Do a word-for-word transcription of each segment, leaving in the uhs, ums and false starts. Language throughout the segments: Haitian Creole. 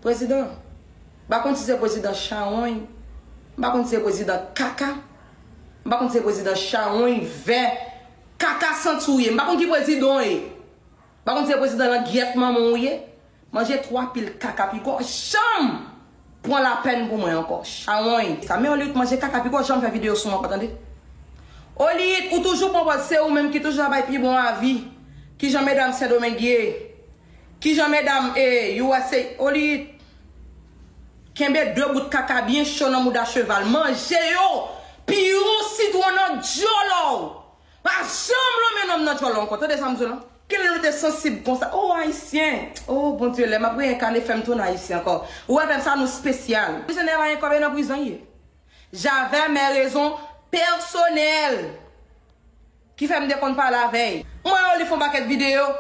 Prezidan, m pa konn si se prezidan chawony, m pa konn si se prezidan kaka, m pa konn si se prezidan chawony vè kaka santi w ye, m pa konn ki prezidan w ye, m pa konn si se prezidan langyèt manman w ye, manje twa pil kaka piko janm pran lapèn pou mwen ankò, chawony. Sa men Oliet manje kaka piko janm fè videyo sou mwen ankò tande. Oliet, ou toujou pran pòz se ou menm ki toujou ap bay pi bon avi, kijan medam Sendomeng ye. Kijan medam e U S A oli kenbe de bout kaka byen cho nan mouda cheval manje yo. Pi yon sitwon nan dyòlò w. Pa janm lonmen nonm nan dyòlò ankò tande sa m di w lan. Kilè nou te sansib konsa o ayisyen. O bondye lè m ap reyekane fè m tounen ayisyen ankò. Ou wè pèp sa nou spesyal. Prizonè pa gen kòb e nan prizon ye. J'avais mes raisons personnelles. Ki fè m te konn pale avè l. Mwen yo li fon pakèt videyo.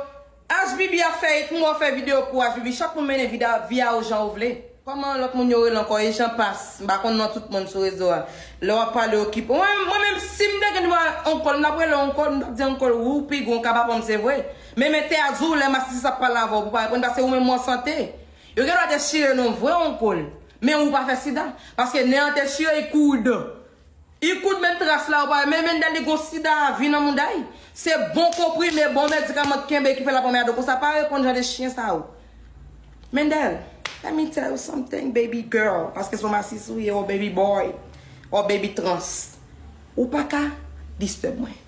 H B B ap fè it mwen fè videyo pou H B B chak moun mennen vida vi a ou jan ou vle. Kòman lòt moun yo rele ankò e jan pas m pa konn non tout moun sou rezo a. Lè w ap pale okipe mwen mwen menm si m te gen nimewo onkòl m t ap rele onkòl m t ap di onkòl ou pi gwo ka papa m se vre. Men men tè a di w lè masisi ap pale avè w pou pa reponn paske ou menm ou an sante. Yo gen dwa te chire non vre onkòl. Men ou pa fè sida. Paske nen an te chire i kouri dan. I kout menm tras la ou pa wè men Mendel li gon sida a vi nan mouda y. Se bon konprime bon medikaman k kenbe ki fè l ap anmède w konsa pa reponn jan de chyen sa yo. Mendel, let me tell you something baby girl paske se yon masis ou ye or baby boy or baby trans. Ou pa ka disturb mwen.